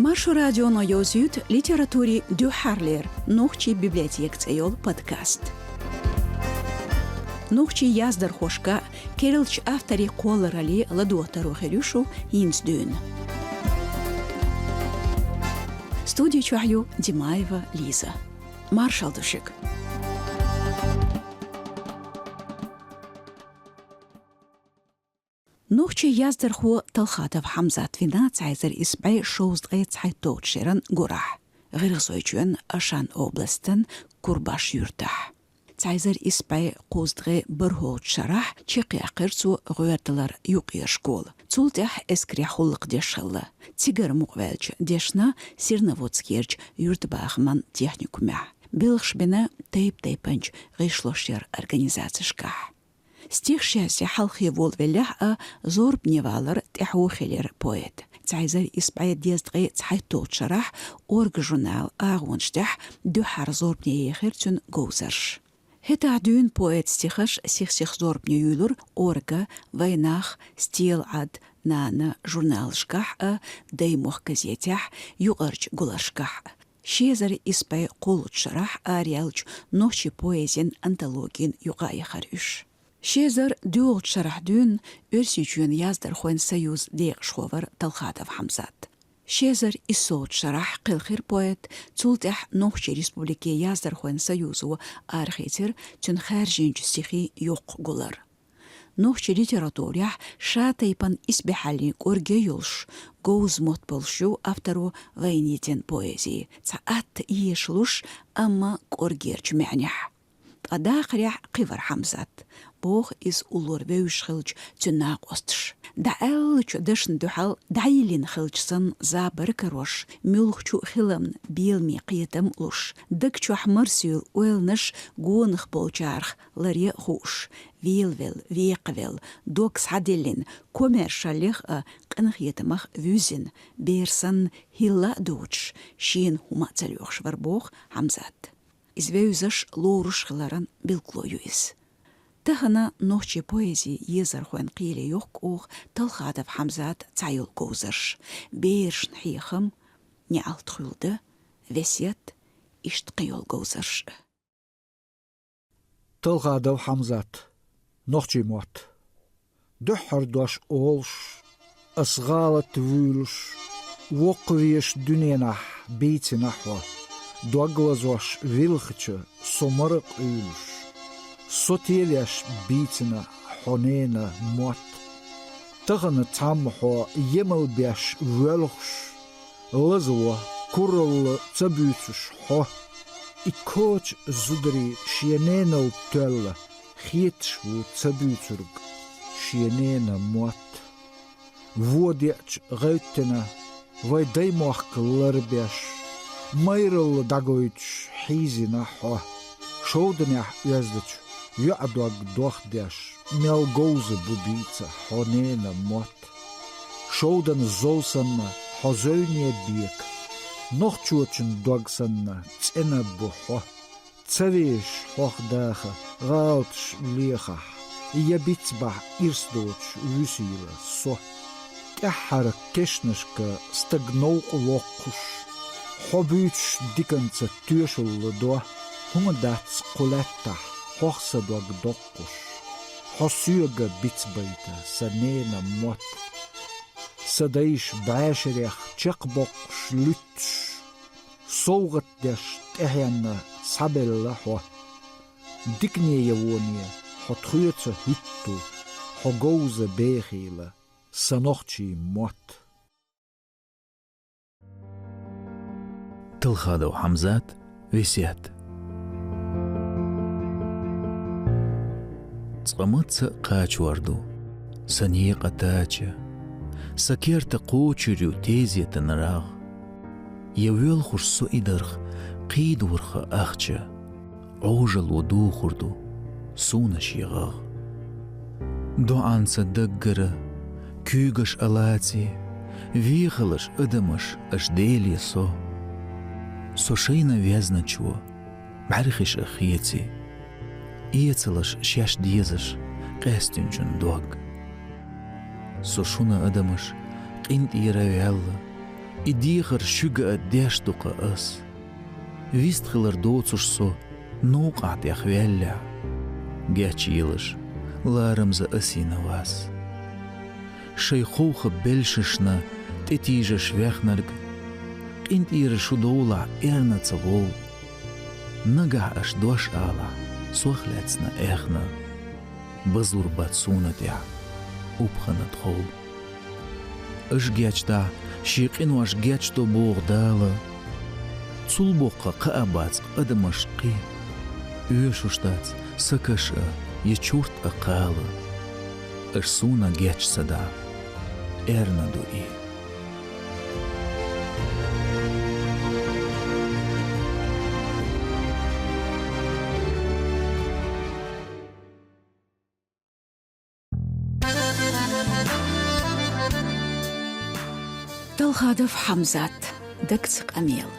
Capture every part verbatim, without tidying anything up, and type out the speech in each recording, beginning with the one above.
Маршо радионо йовзуьйту литературин дуьххьарлера «Нохчийн библиотека» цӀе йолу подкаст. Нохчийн яздархошка, керлачу авторийн кхолларалле ладогӀа таро хир ю шу хӀинца дуьйна. Студи чохь ю Димаева Лиза. Маршалла ду шуьга. Нохчийн яздархо Талхадов Хьамзат вина цхьа эзар исс бӀе шовзткъе цхьайтталгӀачу шеран гурахь, ГӀиргӀазойчоьнан Ашан областан Курбаш юьртахь. Цхьа эзар исс бӀе кхузткъе бархӀолгӀачу шарахь чекхъяьккхира цо гӀоьрталара юккъера школа. Цул тӀаьхьа эскарехь гӀуллакх деш хилла. Цигара мукъаваьлча, дешна Серноводскерчу юьртабахаман техникумехь. Белхаш бина тайп-тайпанчу гӀишлошъяран организацешкахь. Стихаш язъе хьалхе волавеллехь а, зорбане валар тӀаьхьо хилира поэта. Цхьа эзар исс бӀе дезткъе цхьайтталгӀачу шарахь «Орга» журналан агӀонаш тӀехь дуьххьара зорбане ехира цуьнан говзарш. ХӀетахь дуьйна поэтан стихаш сих-сиха зорбане юьйлура «Орга», «Вайнах», «Стелан Ӏад», «Нана» журналашкахь а, «Даймохк» газетехь, юкъарчу гуларшкахь а. Ши эзар исс бӀе кхоалгӀачу шарахь араяьллачу нохчийн поэзин антологин юкъа а яхара уьш. Ши эзар доьалгӀачу шарахь дуьйна Оьрсийчоьнан яздархойн союзан декъашхо вара Талхадов Хьамзат. Ши эзар иссолгӀачу шарахь кхелхира поэт, цул тӀаьхьа Нохчийн Республикин яздархойн союзо арахецира цуьнан хаьржинчу стихийн йоккха гулар. Нохчийн литературехь ша тайпана исбаьхьаллин кӀорге йолуш, говза мотт болуш ю авторо вайнийдина поэзи, цхьа атта эшалуш, амма кӀоргерчу маьӀнехь. Ткъа дахарехь кхин вара Хьамзат, боху иза уллора вевзаш хилча цуьнан накъосташа. ДӀааьллачу дашна дуьхьал дӀайиллина хилча санна, забар карош, муьлххачу а хиламна беламе кхетам а луш, даг чохь марсуьйла ойланаш гонах болчарах ларъян а хууш, велавелла, векхавелла, дог схьадиллина, комаьршаллех а, къинхетамах а вуьззина, бер санна, хӀилла а доцуш, шена хӀума а ца лоьхуш вара, боху Хьамзат. Иза вевзаш, лоруш хиларан билгало ю иза. Тахана нохчийн поэзин езархойн кхеле йохку оха Талхадов Хьамзатан цхьайолу говзарш: «Берашна хьехам», «НеӀалт хуьлда», «Весет», иштта кхин йолу говзарш. Талхадов Хьамзат. Нохчийн мотт. Дуьххьара дош олуш, ас гӀалат вуьйлуш, воккхавеш дуьненахь бийцина хьо, дог лазош вилхича, со мара къуьйлуш, со тевеш бийцина хьо, ненан мотт. Тахана цхьамма хьо емал беш воьлхуш, лазаво куралла ца буьйцуш хьо, и коча зударий шен ненал тоьлла, хеташ ву ца буьйцург шен ненан мотт. Вон деача гӀевттина, вай даймохк ларбеш, майралла дӀагойтуш хьийзина хьо. Шовданехь оьздачу йоӀа дог дохдеш, мел говза бу бийца хьо, ненан мотт. Шовдан зов санна хьо зевне бека, нохчочун дог санна цӀена бу хьо. Ца вешаш хьох даха гӀалаташ лехахь, я бицбахь ирс доцуш вуьсийла со. ТӀаьххьара кешнашка стаг новкъа воккхуш, хьо буьйцуш диканца тоьшалла до, хӀума дац кху лаьттахь хьох сан дог доккхуш. Хьо соьга бицбайта, сан ненан мотт. Сан дайша бӀешарех чекхбоккхуш луьттуш, совгӀат деш тӀаьхьенна схьабелла хьо. Дикане я воне, хьо тхоьца хӀуьтту, хьо говза бехийла, сан нохчийн мотт. Талхадов Хьамзат, «Весет». Цкъа маца а кхачор ду сан некъан тача, сан керта кхочур ю тезетан рагӀ. Я воьлхуш со и дарх кхийдорха ахча, Ӏожалло дохур ду суна шен гӀагӀ. ДоӀанца даггара, куьйгаш а лаций, вехалаш, адамаш, аша Деле со. Со шайна везначо бӀаьрхиш а хеций, эцалаш шаьш дезаш къаьстинчун дог. Со шуна, адамаш, къинтӀера ваьлла, И дехар шуьга а деш ду-кха ас. Вистхилар доцуш со новкъахь тӀехваьллехь, гечйелаш, ларамза асийна вас. Шайн ховха белшашна тӀетийжаш ваьхнарг, къинтӀера шу довлахь, эрна ца вов. Нагахь аша дош алахь, сох лаьцна аьхна, базур бац суна тӀехь, уьпханна тхов. Аша гечдахь, шен къинош гечдо боху Дала. Цул боккха кхаъ бац адамаш кхин, оьшуш дац са каш а, я чурт а кхала. Аша суна геч ца дахь, эрна ду и. Талхадов Хьамзат, «Дагца къамел».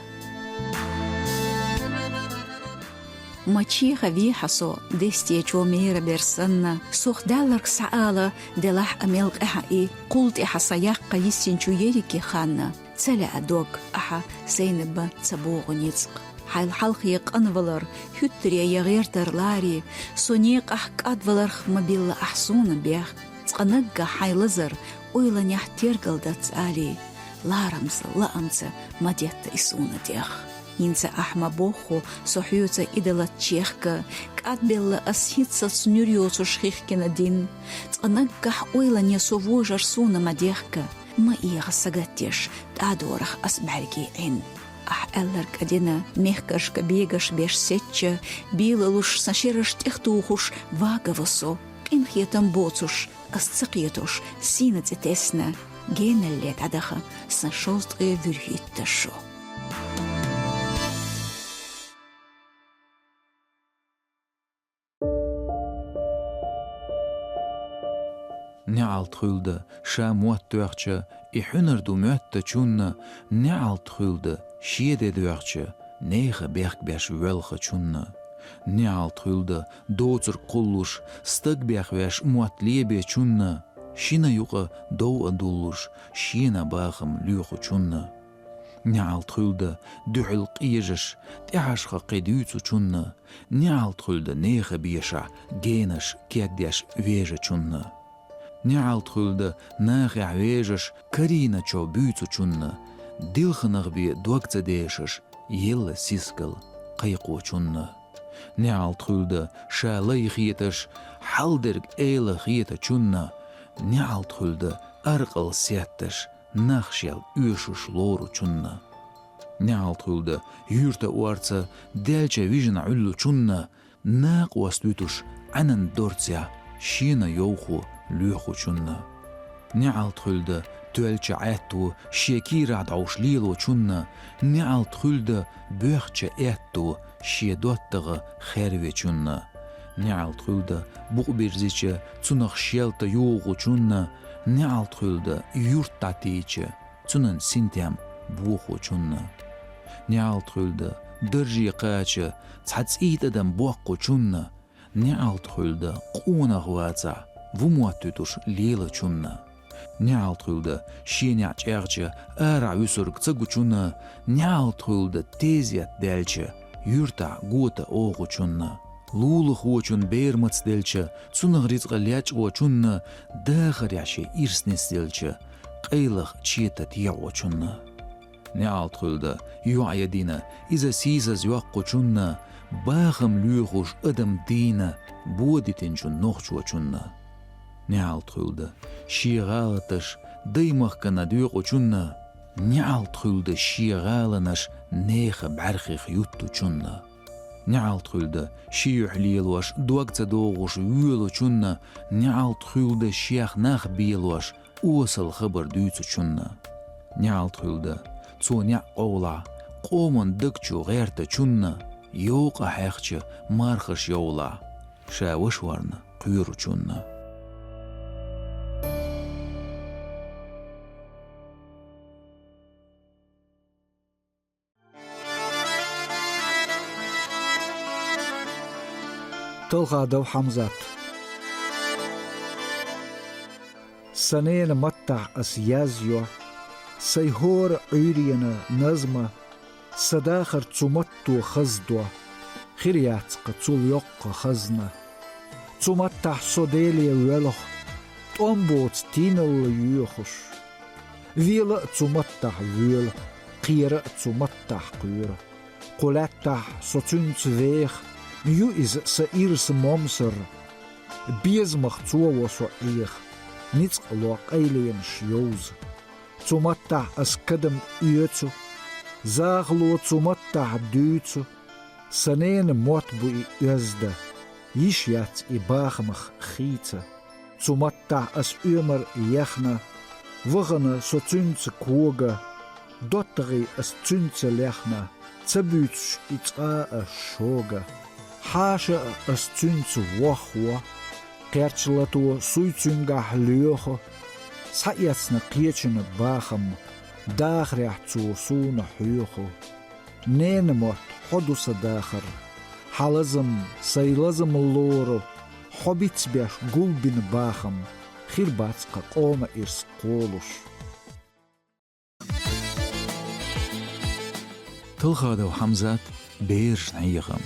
Ма чехавехьа со, дестечо мера бер санна, сох далларг схьаала, делахь а мел къаьхьа и, кхул тӀаьхьа сан яккха йисинчу ерриге ханна. Ца лаьа дог, ахьа сайна бан ца богӀу ницкъ. Хьайл хьалхе къанвалар, хӀуьттаре я гӀертар ларе, со некъахь кӀадваларх ма билла ахь суна бехк. Цкъа наггахь хьайн лазар ойланехь тергал дац алий, ларамза лаамца ма детта и суна тӀех. ХӀинца ахь ма бохху, со хьоьца идалат чехка, кӀадбелла ас хӀинццалц нуьр йоцуш хихкина дин. Цкъа наггахь ойлане со вожар суна ма дехка. Ма эха сагатдеш, тӀадорах ас бӀаьрге Ӏин. Ахь аьлларг а дина, мехкаршка бегаш беш сецча, бийлалуш сан шераш тӀехтухуш вагава со. Къинхетам боцуш, ас ца кхетош, сийна цӀе тесна, геналле дӀадаха сан шовзткъе вуьрхӀитташ шу. НеӀалт хуьлда, ша мотт тоьхча, и хьуьнар ду моьттачунна, неӀалт хуьлда, шен де доьхча, нехан бехк беш воьлхачунна. НеӀалт хуьлда, доцург кхуллуш, стаг бехвеш мотт лебечунна, шина юкъа дов а дуллуш, шена бахам лоьхучунна. НеӀалт хуьлда, дуьхьал къежаш, тӀаьхьашха кхин дуьйцучунна, неӀалт хуьлда, нехан бешахь генаш кегдеш вежачунна. НеӀалт хуьлда, нахехь вежаш карийначо буьйцучунна, дилханах бен дог ца дешаш, елла сискал кхайкхочунна. НеӀалт хуьлда, ша лай хеташ, хьалдерг эла хетачунна, неӀалт хуьлда, аркъал сетташ, нах шел оьшуш лоручунна. НеӀалт хуьлда, юьрта орца даьлча вижина Ӏуьллучунна, накъост вуьтуш Ӏаьнан дорцехь шена йовхо лоьхучунна. НеӀалт хуьлда, тоьллача Ӏаьтто шен кийрахь дӀовш лелочунна, неӀалт хуьлда, боьхча аьтто шен доттагӀа хервечунна. НеӀалт хуьлда, букъ бирзича, цунах шелта юхучунна, неӀалт хуьлда, юрт дӀатийча, цунан синтем бохочунна. НеӀалт хуьлда, дарже кхача, цхьа цӀий тӀадам боккхучунна, неӀалт хуьлда, къонах вацахь, ву мотт вуьтуш лелачунна. НеӀалт хуьлда, шен неӀ чӀегӀча, арахь вуьсург ца гучунна, неӀалт хуьлда, тезет даьлча, юьртахь гота охучунна. Лулахочун бер мацделча, цунах рицкъа лечкъочунна, дахарехь шен ирс нисделча, къайлах чета тегӀочунна. НеӀалт хуьлда, йоӀ я дина, иза сийсаз йоккхучунна, бахам лоьхуш адам дийна, бо дитинчу нохчочунна. НеӀалт хуьлда, шен гӀалаташ даймахкана доькъучунна, неӀалт хуьлда, шен гӀаланаш нехан бӀаьрхих юттучунна. НеӀалт хуьлда, ши юьхь лелош, дог ца догӀуш воьлучунна, неӀалт хуьлда, шех нах белош, осал хабар дуьйцучунна. НеӀалт хуьлда, цо неӀ къовлахь, къоман даг чу гӀертачунна, йовкъа хьехча, мархаш йовлахь, ша ваша варна кхоьручунна. Талхадов Хьамзат. Сан ненан маттахь ас язйо, Сай хӀора Ӏуьйрена назма, са дахар цу матто хаздо, хир яц-кха цул йоккха хазна. Цу маттахь со Деле воьлху, тӀом боцу тийналла йоьхуш. Вела а цу маттахь воьлу, кхера а цу маттахь кхоьру. Кху лаьттахь со цуьнца веха, ю иза сан ирса момсар. Безамах цо во со Ӏеха, ницкъ ло къайленаш йовза. Цу маттахь ас кадам оьцу, захало цу маттахь дуьйцу. Сан ненан мотт бу и оьзда, йиш яц и бахамах хийца. Цу маттахь ас оьмар яхна, вахана со цуьнца кога, доттагӀий ас цуьнца лехна, ца буьйцуш и цкъа а шога. Хьаша а ас цуьнца воххо, кхерч лато суй цуьнгахь лоьху, схьаэцна кхечун бахам, дахарехь цо суна хьоьху. Ненан мотт, хьо ду сан дахар, хьан лазам, сай лазам лору, хьо бицбеш гулбина бахам, хир бац-кха къоман ирс кхолуш. Талхадов Хьамзат, «Берашна хьехам».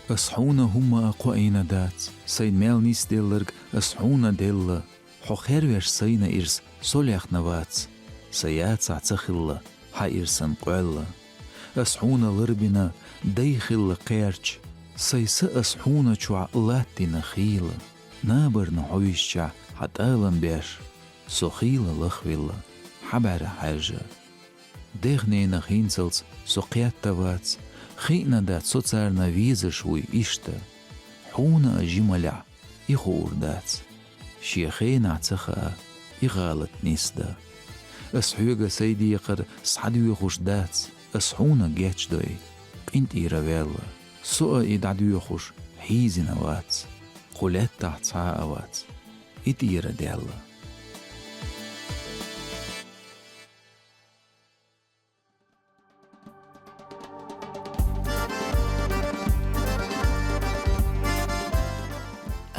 Ас хьуна хӀумма а кхоийна дац, сайн мел нисделларг ас хьуна делла, хьо хервеш сайна ирс со лехна вац, сан яцахь ца хилла хьан ирсан къоьлла. Ас хьуна ларбина дай хилла кхерч, сайн са ас хьуна чохь латтина хийла. Набарна хьо висчахь хьан тӀалам беш, со хийла лахвелла хьан бӀаьра хьаьржа. Дех-ненах хӀинцалц со кхетта вац, хиъна дац со царна везаш вуй иштта. Хьуна а жималехь и хуур дац. Шен хенахь ца хаа и гӀалат нисда. Ас хьоьга сайн декхар схьадоьхуш дац, ас хьуна гечдой, къинтӀера ваьлла. Со а и дӀадоьхуш хьийзина вац, кху лаьттахь цхьа а вац и тӀера даьлла.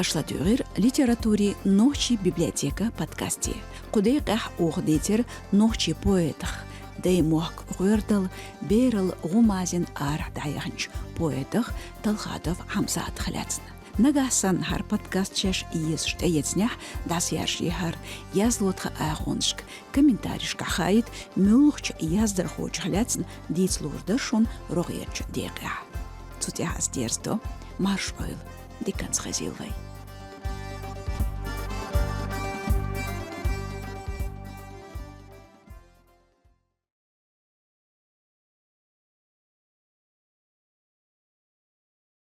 Аша ладуьйгӀира литературин «Нохчийн библиотека» подкасте. Кху декъехь оха дийцира нохчийн поэтах, даймохк гӀоьрдала, бералла гӀумазин арахь дӀаяханчу поэтах Талхадов Хьамзатах лаьцна. Нагахь санна хӀара подкаст шаьш езаш тӀеэцнехь, дӀасаяржийхьара язлотха агӀонашка, комментарийшкахь хаийта, муьлххачу яздархочух лаьцна дийца луур дара шуна рогӀерчу декъехь. Цу тӀехь ас дерзадо, марша Ӏойла, диканца хезийла вай.